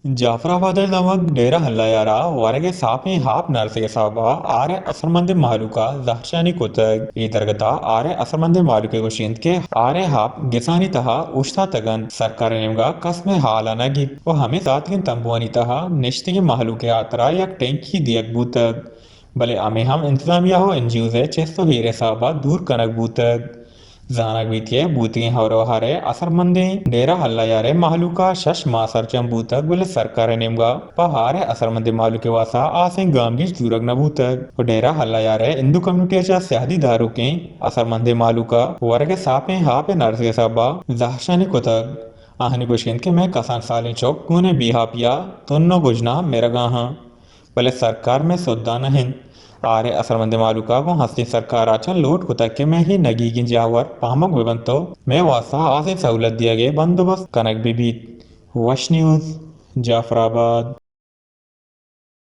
جعفر آباد ءِ دمگ ڈیرہ اللہ یار ءَ ورگ ءِ ساپیں آپ نہ رسگ ءِ سبب ءَ آر ءِ اثرمندیں مہلوک ءَ زہرشانی کتگ۔ اے درگت ءَ آر ءِ اثرمندیں مہلوک ءَ گوشینت کہ آر ءِ آپ گسانی تہا اوشتاتگ انت، سرکار ءِ نیمگ ءَ کس مئے ہال ءَ نہ گیپت ءُ ہمے ساتکیں تمبوانی تہا نشتگیں مہلوک ءِ ہاترا یک ٹینکی دیگ بوتگ، بلے ہمے ہم انتظامیہ ءُ این جی اوز ءِ چست ءُ ایر ءِ سبب ءَ دور کنگ بوتگ۔ زانگ بیت کہ بوتگیں ہور ءُ ہار ءِ اثرمندیں ڈیرہ اللہ یار ءِ مہلوک ءَ شش ماہ سرجم بوتگ، بلے سرکار ءِ نیمگ ءَ پہ آر ءِ اثرمندیں مہلوک ءِ واستہ ہاسیں گامگیج زورگ نہ بوتگ ءُ ڈیرہ اللہ یار ءِ ہندو کمیونٹی ءَ چہ سیادی داروکیں اثرمندیں مہلوک ءَ ورگ ءِ ساپیں آپ ءِ نہ رسگ ءِ سبب ءَ زہرشانی کتگ۔ آہانی گوشگ انت کہ مئے کسان سالیں چک گون ءِ بے ہاپی ءَ تن ءُ گژنا مرگ ءَ آں۔ بلے سرکار مئے سداں نہ انت۔ آر ءِ اثرمندیں مہلوک ءَ گوں ہستیں سرکار ءَ چہ لوٹ کتگ کہ مئے اے نگیگیں جاور پہمگ بہ بنت ءُ مئے واستہ ہاسیں سہولت دیگ ءِ بندوبست کنگ بہ بیت۔ وش نیوز، جعفر آباد۔